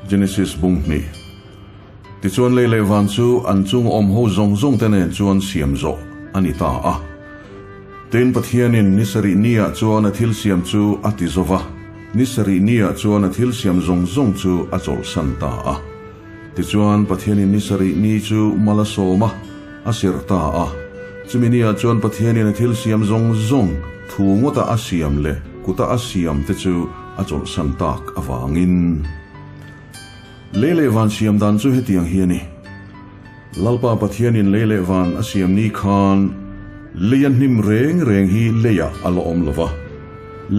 Genesis bung hnih. Tichuan lei leh van chu an chung awm ho zawng zawng te nen chuan siam zawh a ni ta a. Tin, Pathianin ni sarih niah chuan a thil siam chu a ti zo va, ni sarih niah chuan a thil siam zawng zawng chu a chawlhsan ta a. Tichuan, Pathianin ni sarih ni chu mal a sawm a, a serh ta a. Chumi niah chuan Pathianin a thil siam zawng zawng, thu ngawta a siam leh kuta a siam te chu a chawlhsan tak avangin. Lei leh van siam dan chu hetiang hi a ni. Lalpa Pathianin lei leh van a siam ni khan leia hnim reng reng hi leiah a la awm lo va,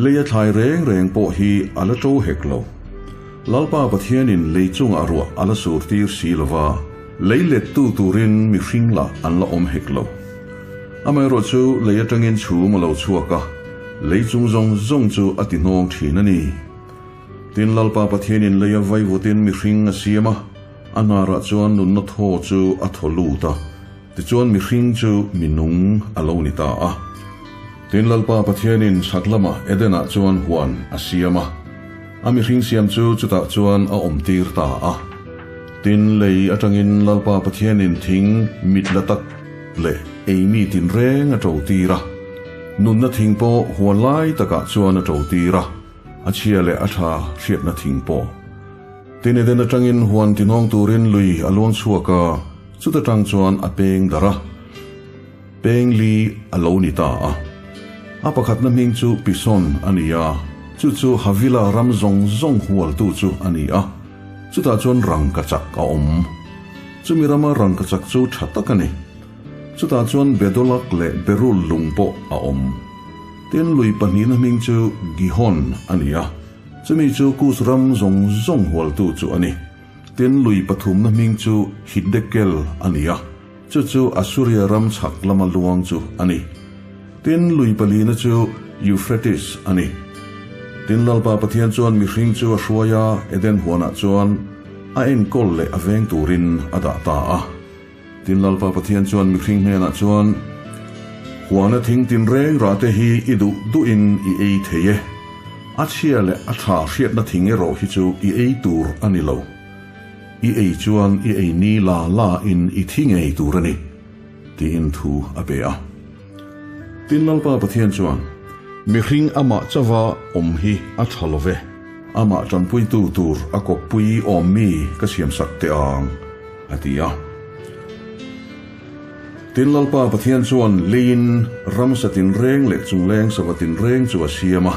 leia thlai reng reng pawh hi a la ṭo hek lo. Lalpa Pathianin lei chungah ruah a la sur tir si lo va, lei lettu turin mihring lah an la awm hek lo. Amaherawhchu lei aṭangin chhum a lo chhuak a, lei chung zawng zawng chu a ti hnawng ṭhin a ni. Tin, Lalpa Pathianin leia vaivutin mihring a siam a, a hnarah chuan nunna thaw chu a thaw lut a, tichuan mihring chu mi nung a lo ni ta a. Tin, Lalpa Pathianin chhak lamah Edenah chuan huan a siam a, a mihring siam chu chutah chuan a awmtir ta a. Tin, lei atangin Lalpa Pathianin thing mit la tak leh eimi tinreng a ṭotir a, nunna thing pawh huan lai takah chuan a ṭotir a. A chhia leh a tha hriatna thing pawh. Tin Eden atangin huan tinawng turin lui a luang chhuak a, chuta tang chuan a peng darh a, peng li a lo ni ta a. A pakhatna hming chu Pison a ni a, chu chu Havila ram zawng zawng hualtu chu a ni a, chutah chuan rangkachak a awm. Chumi rama rangkachak chu tha tak a ni. Chutah chuan Bedolak leh Berul lung pawh a awm. Tin, lui pahnihna hming chu Gihon a ni a, chumi chu Kus ram zawng zawng hualtu chu a ni. Tin, lui pathumna hming chu Hiddekel a ni a, chu chu Assuria ram chhak lama luang chu a ni. Tin, lui palina chu Euphrates a ni. Tin, Lalpa Pathian chuan mihring chu a hruai a, Eden huanah chuan a enkawl leh a veng turin a dah ta a. Tin, Lalpa Pathian chuan mihring hnenah chuan, Huana thing tinreng rah te hi i duh duhin i ei thei e. A chhia leh a tha hriatna thing erawh hi chu i ei tur a ni lo. I ei chuan i ei ni la la in i thi ngei tur a ni, tiin thu a pe a. Tin, Lalpa Pathian chuan, Mihring amah chauha awm hi a tha lo ve. Amah tanpuitu tur a kawppui awm mi ka siamsak teh ang, a ti a. Tin, Lalpa Pathian chuan leiin ramsa tinreng leh chungleng sava tinreng chu a siam a,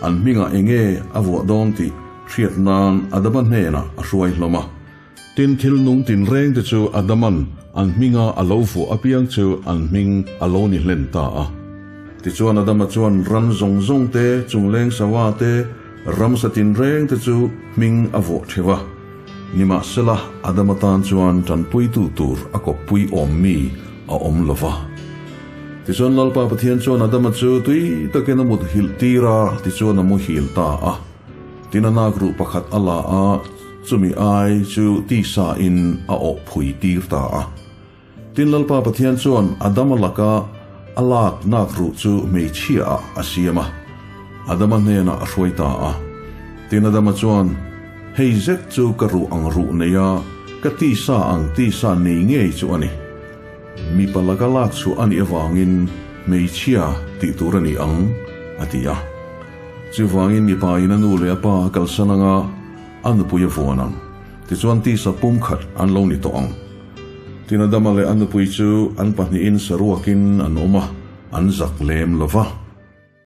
an hmingah enge a vuah dawn tih hriat nan Adama hnenah a hruai hlawm a. Tin, thil nung tinreng te chu Adaman an hminga a lo vuah apiang chu an hming a lo ni hlen ta a. Tichuan Adama chuan ram zawng zawng te, chungleng sava te, ramsa tinreng te chu hming a vuah theuh a. Nimahsela, Adama tan chuan tanpuitu tur a kawppui awm mi a awm lo va. Tichuan Lalpa Pathian chuan Adama chu tui takin a mut hilh tir a, tichuan a muhil ta a. Tin a nak ruh pakhat a la a, chumi ai chu tisa in a awh phui tir ta a. Tin Lalpa Pathian chuan Adama laka a lak nak ruh chu hmeichhia ah a siam a, Adama hnenah a hruai ta a. Tin Adama chuan, Hei zet chu ka ruh ang ruh nei a, ka tisa ang tisa nei ngei chu a ni. Mipa laka lak chhuah a nih avangin hmeichhia tih tur a ni ang, a ti a. Chuvangin mipa in a nu leh a pa a kalsan anga a nupui a vuan ang. Tichuan tisa pumkhat an lo ni tawh ang. Tin Adama leh a nupui chu an pahnihin saruakin an awm a, an zak lem lo va.